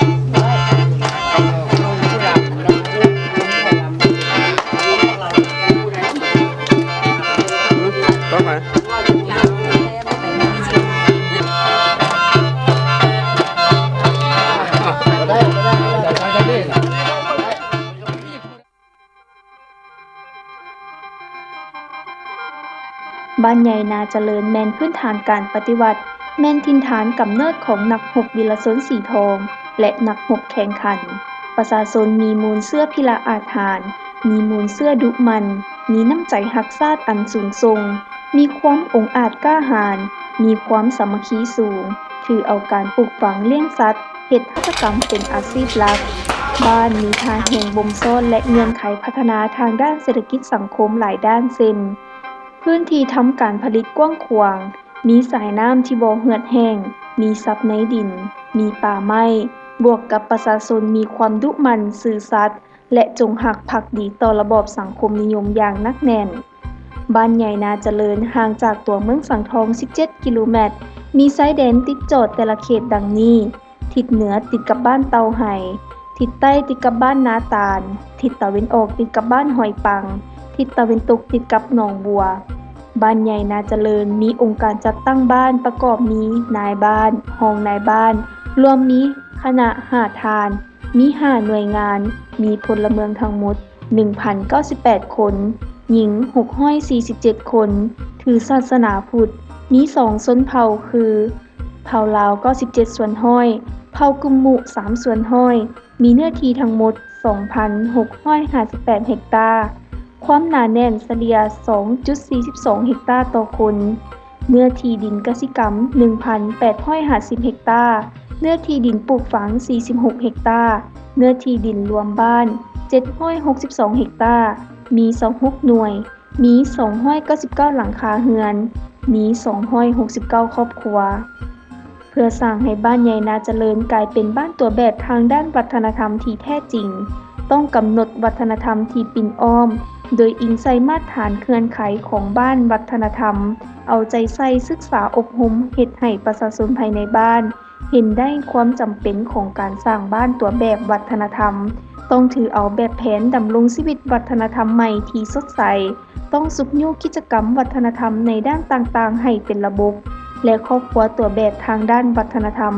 ອືມ ຕໍ່ໄປ ບ້ານໃຫຍ່ນາຈະເລີນແມ່ນພື້ນຖານການປະຕິວັດ, ແມ່ນຖິ່ນຖານກຳເນີດຂອງນັກຮົບວິລະຊົນສີທອງ ແລະ ນັກຮົບແຂ່ງຂັນ. ປະຊາຊົນມີມູນເຊື້ອພິລະອາດຫານ, ມີມູນເຊື້ອດຸໝັ່ນ, ມີນ້ຳໃຈຮັກຊາດອັນສູງສົ່ງ, ມີຄວາມອົງອາດກ້າຫານ, ມີຄວາມສາມັກຄີສູງ, ຖືເອົາການປູກຝັງລ້ຽງສັດ ເຮັດຫັດຖະກຳເປັນອາຊີບຫຼັກ. ບ້ານມີທ່າແຮງບົ່ມຊ້ອນ ແລະ ເງື່ອນໄຂພັດທະນາທາງດ້ານເສດຖະກິດສັງຄົມຫຼາຍດ້ານ ເຊັ່ນ ພື້ນທີ່ທຳການຜະລິດກວ້າງຂວາງ, ມີສາຍນ້ຳທີ່ບໍ່ເຫືອດແຫ້ງ, ມີຊັບໃນດິນ, ມີປ່າໄມ້, ບວກກັບປະຊາຊົນມີຄວາມດຸໝັ່ນ, ຊື່ສັດ ແລະ ຈົງຮັກພັກດີຕໍ່ລະບອບສັງຄົມນິຍົມຢ່າງໜັກແໜ້ນ. ບ້ານໃຫຍ່ນາຈະເລີນ ຫ່າງຈາກຕົວເມືອງສັງທອງສິບເຈັດກິໂລແມັດ, ມີຊາຍແດນຕິດຈອດແຕ່ລະເຂດດັ່ງນີ້: ທິດເໜືອຕິດກັບບ້ານເຕົ້າໄຫ, ທິດໃຕ້ຕິດກັບບ້ານນາຕານ, ທິດຕາເວັນອອກຕິດກັບບ້ານຫອຍປັງ, ທິດຕາເວັນຕົກຕິດກັບໜອງບົວ. ບ້ານໃຫຍ່ນາຈະເລີນ ມີອົງການຈັດຕັ້ງບ້ານປະກອບມີນາຍບ້ານ, ຮອງນາຍບ້ານ, ລວມມີຄະນະຫ້າທ່ານ, ມີຫ້າໜ່ວຍງານ, ມີພົນລະເມືອງທັງໝົດໜຶ່ງພັນເກົ້າສິບແປດຄົນ, ຍິງຫົກຮ້ອຍສີ່ສິບເຈັດຄົນ, ຖືສາສະໜາພຸດ ມີສອງຊົນເຜົ່າຄື ເຜົ່າລາວເກົ້າສິບເຈັດສ່ວນຮ້ອຍ, ເຜົ່າກຶມມຸສາມສ່ວນຮ້ອຍ, ມີເນື້ອທີ່ທັງໝົດສອງພັນຫົກຮ້ອຍຫ້າສິບແປດເຮັກຕາ, ຄວາມໜາແໜ້ນສະເລ່ຍສອງຈຸດສີ່ສິບສອງເຮັກຕາຕໍ່ຄົນ, ເນື້ອທີ່ດິນກະສິກຳໜຶ່ງພັນແປດຮ້ອຍຫ້າສິບເຮັກຕາ, ເນື້ອທີ່ດິນປູກຝັງສີ່ສິບຫົກເຮັກຕາ, ເນື້ອທີ່ດິນລວມບ້ານເຈັດຮ້ອຍຫົກສິບສອງເຮັກຕາ, ມີຊາວຫົກໜ່ວຍ, ມີສອງຮ້ອຍເກົ້າສິບເກົ້າຫຼັງຄາເຮືອນ, ມີສອງຮ້ອຍຫົກສິບເກົ້າຄອບຄົວ. ເພື່ອສ້າງໃຫ້ບ້ານໃຫຍ່ນາຈະເລີນກາຍເປັນບ້ານຕົວແບບທາງດ້ານວັດທະນະທຳທີ່ແທ້ຈິງ, ຕ້ອງກຳນົດວັດທະນະທຳທີ່ປິ່ນອ້ອມ, ໂດຍອີງໃສ່ມາດຖານເງື່ອນໄຂຂອງບ້ານວັດທະນະທຳ, ເອົາໃຈໃສ່ສຶກສາອົບຮົມ, ເຮັດໃຫ້ປະຊາຊົນພາຍໃນບ້ານເຫັນໄດ້ຄວາມຈຳເປັນຂອງການສ້າງບ້ານຕົວແບບວັດທະນະທຳ, ຕ້ອງຖືເອົາແບບແຜນດຳລົງຊີວິດວັດທະນະທຳໃໝ່ທີ່ສົດໃສ, ຕ້ອງຊຸກຍູ້ກິດຈະກຳວັດທະນະທຳໃນດ້ານຕ່າງໆໃຫ້ເປັນລະບົບ ແລະ ຄອບຄົວຕົວແບບທາງດ້ານວັດທະນະທຳ,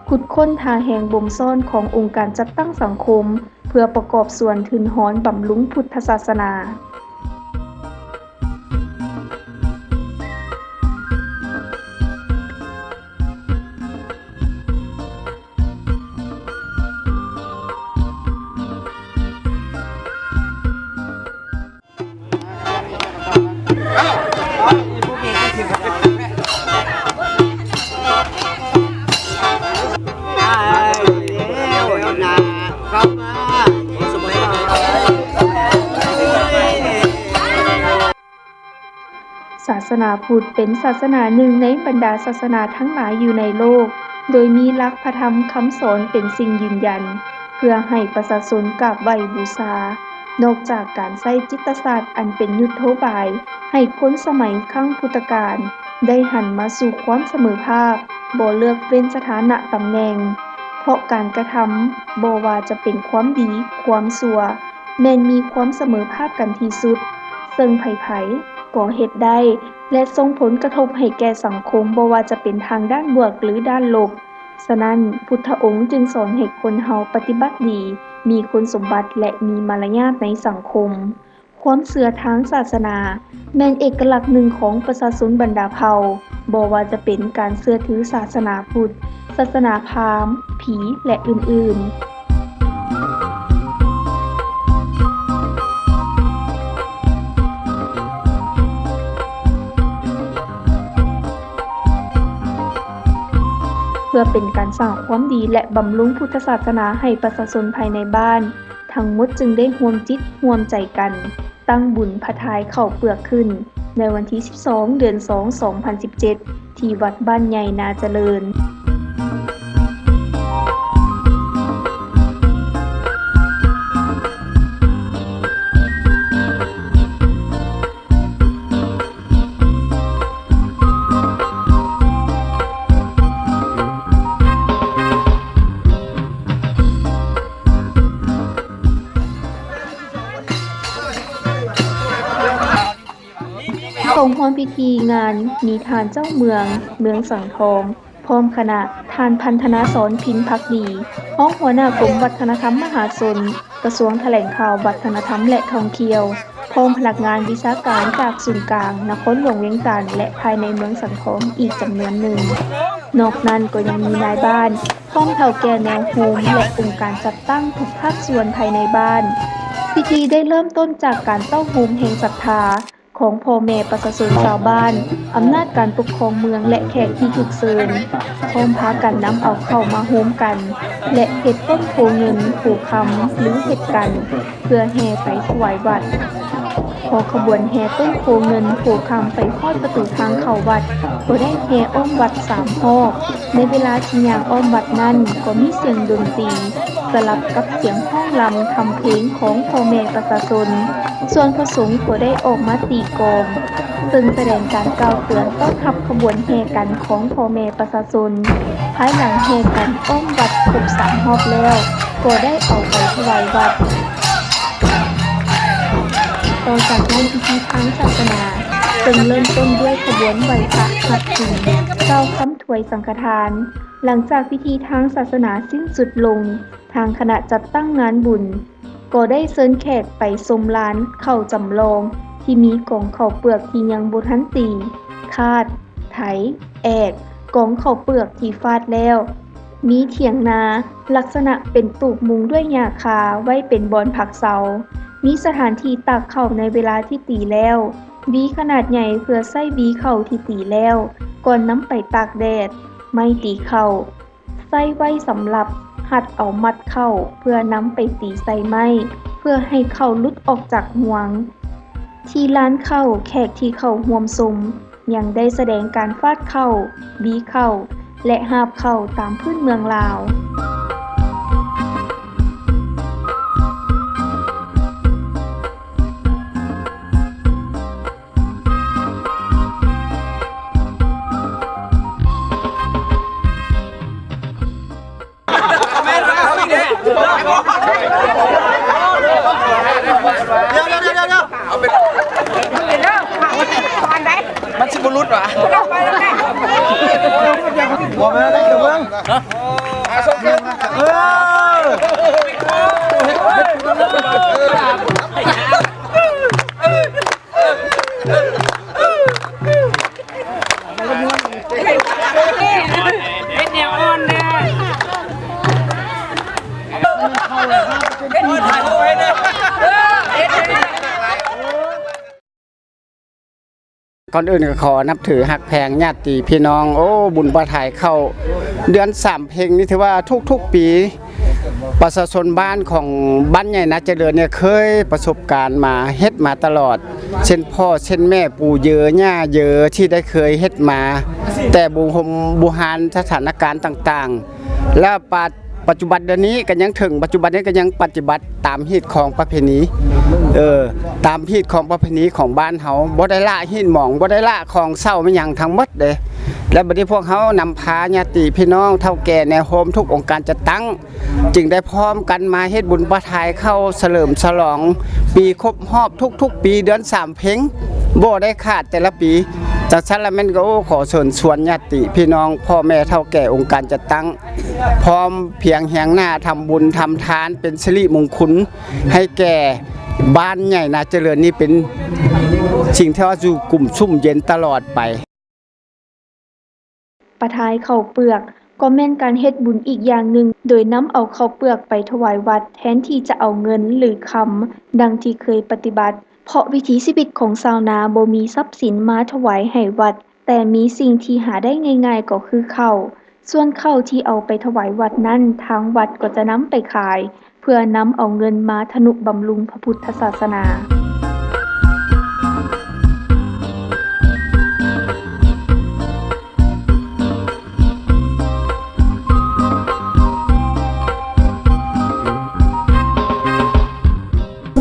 ຂຸດຄົ້ນທ່າແຮງບົ່ມຊ້ອນຂອງອົງການຈັດຕັ້ງສັງຄົມ ເພື່ອປະກອບສ່ວນທຶນຮອນບຳລຸງພຸດທະສາສະໜາ. ສາສະໜາພຸດເປັນສາສະໜາໜຶ່ງໃນບັນດາສາສະໜາທັງຫຼາຍຢູ່ໃນໂລກ, ໂດຍມີຫຼັກພະທຳຄຳສອນເປັນສິ່ງຢືນຢັນ ເພື່ອໃຫ້ປະຊາຊົນກາບໄຫວ້ບູຊາ. ນອກຈາກການໃຊ້ຈິດຕະສາດອັນເປັນຍຸດໂທບາຍໃຫ້ຄົນສະໄໝຄັ້ງພຸດທະການໄດ້ຫັນມາສູ່ຄວາມສະເໝີພາບ, ບໍ່ເລືອກເວັ້ນສະຖານະຕຳແໜ່ງ, ເພາະການກະທຳ ບໍ່ວ່າຈະເປັນຄວາມດີ, ຄວາມຊົ່ວ, ແມ່ນມີຄວາມສະເໝີພາບກັນທີ່ສຸດ, ເຊິ່ງໃຜໆກໍເຮັດໄດ້ ແລະ ສົ່ງຜົນກະທົບໃຫ້ແກ່ສັງຄົມ ບໍ່ວ່າຈະເປັນທາງດ້ານບວກ ຫຼື ດ້ານລົບ. ສະນັ້ນ, ພຸດທະອົງຈຶ່ງສອນໃຫ້ຄົນເຮົາປະຕິບັດດີ, ມີຄຸນສົມບັດ ແລະ ມີມາລະຍາດໃນສັງຄົມ. ຄວາມເຊື່ອທາງສາສະໜາແມ່ນເອກະລັກໜຶ່ງຂອງປະຊາຊົນບັນດາເຜົ່າ, ບໍ່ວ່າຈະເປັນການເຊື່ອຖືສາສະໜາພຸດ, ສາສະໜາພາມ, ຜີ ແລະ ອື່ນໆ. ເພື່ອເປັນການສ້າງຄວາມດີ ແລະ ບຳລຸງພຸດທະສາສະໜາໃຫ້ປະຊາຊົນພາຍໃນບ້ານ, ທັງໝົດຈຶ່ງໄດ້ຮ່ວມຈິດຮ່ວມໃຈກັນ ຕັ້ງບຸນພະທາຍເຂົ້າເປືອກຂຶ້ນໃນວັນທີສິບສອງ ເດືອນສອງ ສອງພັນສິບເຈັດ ທີ່ວັດບ້ານໃຫຍ່ນາຈະເລີນ. ເຂົ້າຮ່ວມພິທີງານມີທ່ານເຈົ້າເມືອງ ເມືອງສັງທອງ ພ້ອມຄະນະ, ທ່ານ ພັນທະນາສອນ ພິມພັກດີ ຮອງຫົວໜ້າກົມວັດທະນະທຳມະຫາຊົນ ກະຊວງຖະແຫຼງຂ່າວ ວັດທະນະທຳ ແລະ ທ່ອງທ່ຽວ, ພ້ອມພະນັກງານວິຊາການຈາກສູນກາງນະຄອນຫຼວງວຽງຈັນ ແລະ ພາຍໃນເມືອງສັງທອງອີກຈຳນວນໜຶ່ງ. ນອກນັ້ນກໍຍັງມີນາຍບ້ານ, ພ້ອມເຖົ້າແກ່ແນວໂຮມ ແລະ ອົງການຈັດຕັ້ງທຸກພາກສ່ວນພາຍໃນບ້ານ. ພິທີໄດ້ເລີ່ມຕົ້ນຈາກການເຕົ້າໂຮມແຫ່ງສັດທາ ຂອງພໍ່ແມ່ປະຊາຊົນຊາວບ້ານ, ອຳນາດການປົກຄອງເມືອງ ແລະ ແຂກທີ່ຖືກເຊີນ, ພ້ອມພາກັນນຳເອົາເຂົ້າມາໂຮມກັນ ແລະ ເຮັດຕົ້ນໂພເງິນໂພຄຳ ຫຼື ເຮັດກັນ ເພື່ອແຫ່ໄປຖວາຍວັດ. ພໍຂະບວນແຫ່ຕົ້ນໂພເງິນໂພຄຳໄປຮອດປະຕູທາງເຂົ້າວັດ, ກໍໄດ້ແຫ່ອ້ອມວັດສາມຮອບ. ໃນເວລາທີ່ຍ່າງອ້ອມວັດນັ້ນ ກໍມີສຽງດົນຕີ ສະຫຼັບກັບສຽງຮ້ອງລຳທຳເພງຂອງພໍ່ແມ່ປະຊາຊົນ, ສ່ວນພະສົງກໍໄດ້ອອກມາຕີກອງ, ເຊິ່ງສະແດງການກ່າວເຕືອນຕ້ອນຮັບຂະບວນແຫ່ກັນຂອງພໍ່ແມ່ປະຊາຊົນ, ພາຍຫຼັງແຫ່ກັນອ້ອມວັດຄົບສາມຮອບແລ້ວ, ກໍໄດ້ເອົາໄປຖວາຍວັດ. ຕໍ່ຈາກນັ້ນ ພິທີທາງສາສະໜາເຊິ່ງເລີ່ມຕົ້ນດ້ວຍຂະບວນໄຫວ້ພະຮັດສິນ, ກ່າວຄຳຖວາຍສັງຄະທານ. ຫຼັງຈາກພິທີທາງສາສະໜາສິ້ນສຸດລົງ, ທາງຄະນະຈັດຕັ້ງງານບຸນກໍໄດ້ເຊີນແຂກໄປຊົມລານເຂົ້າຈຳລອງທີ່ມີກອງເຂົ້າເປືອກທີ່ຍັງບໍ່ທັນຕີ, ຄາດ, ໄຖ, ແອກ, ກອງເຂົ້າເປືອກທີ່ຟາດແລ້ວ, ມີຖຽງນາລັກສະນະເປັນຕູບມຸງດ້ວຍຫຍ້າຄາໄວ້ເປັນບ່ອນພັກເຊົາ, ມີສະຖານທີ່ຕາກເຂົ້າໃນເວລາທີ່ຕີແລ້ວ, ຫວີຂະໜາດໃຫຍ່ເພື່ອໃຊ້ຫວີເຂົ້າທີ່ຕີແລ້ວ ກ່ອນນຳໄປຕາກແດດ, ໄມ້ຕີເຂົ້າ ໃຊ້ໄວ້ສຳລັບຮັດເອົາມັດເຂົ້າເພື່ອນຳໄປຕີໃສ່ໄມ້ ເພື່ອໃຫ້ເຂົ້າຫຼຸດອອກຈາກຫ່ວງ. ທີ່ລານເຂົ້າ, ແຂກທີ່ເຂົ້າຮ່ວມຊົມຍັງໄດ້ສະແດງການຟາດເຂົ້າ, ຫວີເຂົ້າ ແລະ ຫາບເຂົ້າຕາມພື້ນເມືອງລາວ. ມັນຊິບໍ່ຫຼຸດຫວາ? ບໍ່ແມ່ນເດ້ ເບິ່ງ ເອີ. ເປັນແນວອ່ອນເດີ. ກ່ອນອື່ນກໍຂໍນັບຖືຮັກແພງຍາດຕິພີ່ນ້ອງ. ໂອ້ ບຸນພະທາຍເຂົ້າເດືອນສາມເພັງນີ້ ຖືວ່າທຸກໆປີ ປະຊາຊົນບ້ານຂອງບ້ານໃຫຍ່ນາຈະເລີນນີ້ ເຄີຍປະສົບການມາ ເຮັດມາຕະຫຼອດ ເຊັ່ນພໍ່ເຊັ່ນແມ່ ປູ່ເຢີຍ່າເຢີ ທີ່ໄດ້ເຄີຍເຮັດມາ ແຕ່ບູຮົມບູຮານສະຖານະການຕ່າງໆ ແລ້ວປາດ ປັດຈຸບັນດຽວນີ້ກໍຍັງເຖິງ ປັດຈຸບັນນີ້ກໍຍັງປະຕິບັດຕາມຮີດຄອງປະເພນີ ເອີ ຕາມຮີດຄອງປະເພນີຂອງບ້ານເຮົາ ບໍ່ໄດ້ລະຮີດໝອງ ບໍ່ໄດ້ລະຂອງເຊົາແມ່ນຫຍັງທັງໝົດເດ້. ແລະ ບັດນີ້ພວກເຮົານຳພາຍາດຕິພີ່ນ້ອງເຖົ້າແກ່ແນວໂຮມທຸກອົງການຈັດຕັ້ງ ຈຶ່ງໄດ້ພ້ອມກັນມາເຮັດບຸນປະທາຍເຂົ້າສະເຫຼີມສະຫຼອງປີຄົບຮອບທຸກໆປີເດືອນສາມເພັງ ບໍ່ໄດ້ຂາດແຕ່ລະປີ. ຈັ່ງຊັ້ນລະແມ່ນກໍ ໂອ້ ຂໍເຊີນຊວນຍາດຕິພີ່ນ້ອງ ພໍ່ແມ່ເຖົ້າແກ່ອົງການຈັດຕັ້ງ ພ້ອມພຽງຮຽງໜ້າທຳບຸນທຳທານ ເປັນສິລິມຸງຄຸນໃຫ້ແກ່ບ້ານໃຫຍ່ນາຈະເລີນນີ້ ເປັນສິ່ງທີ່ວ່າຢູ່ກຸ້ມຊຸ່ມເຢັນຕະຫຼອດໄປ. ປະທາຍເຂົ້າເປືອກ ກໍແມ່ນການເຮັດບຸນອີກຢ່າງໜຶ່ງ ໂດຍນຳເອົາເຂົ້າເປືອກໄປຖວາຍວັດ ແທນທີ່ຈະເອົາເງິນ ຫຼື ຄຳ ດັ່ງທີ່ເຄີຍປະຕິບັດ ເພາະວິຖີຊີວິດຂອງຊາວນາບໍ່ມີຊັບສິນມາຖວາຍໃຫ້ວັດ ແຕ່ມີສິ່ງທີ່ຫາໄດ້ງ່າຍໆກໍຄືເຂົ້າ. ສ່ວນເຂົ້າທີ່ເອົາໄປຖວາຍວັດນັ້ນ ທາງວັດກໍຈະນຳໄປຂາຍ ເພື່ອນຳເອົາເງິນມາທະນຸບຳລຸງພະພຸດທະສາສະໜາ.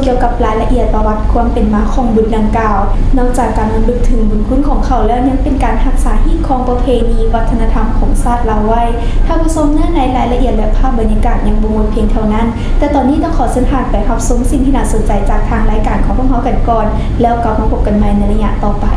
ກ່ຽວກັບລາຍລະອຽດປະຫວັດຄວາມເປັນມາຂອງບຸນດັ່ງກ່າວ, ນອກຈາກການລຳລຶກເຖິງບຸນຄຸນຂອງເຂົາແລ້ວ, ຍັງເປັນການຮັກສາຮີດຄອງປະເພນີວັດທະນະທຳຂອງຊາດລາວໄວ້. ຖ້າຜູ້ຊົມເນື້ອໃນລາຍລະອຽດ ແລະ ພາບບັນຍາກາດຍັງບໍ່ໝົດພຽງເທົ່ານັ້ນ, ແຕ່ຕອນນີ້ຕ້ອງຂໍເຊີນທ່ານໄປຮັບຊົມສິ່ງທີ່ໜ້າສົນໃຈຈາກທາງລາຍການຂອງພວກເຮົາກັນກ່ອນ, ແລ້ວກັບມາພົບກັນໃໝ່ໃນໄລຍະຕໍ່ໄປ.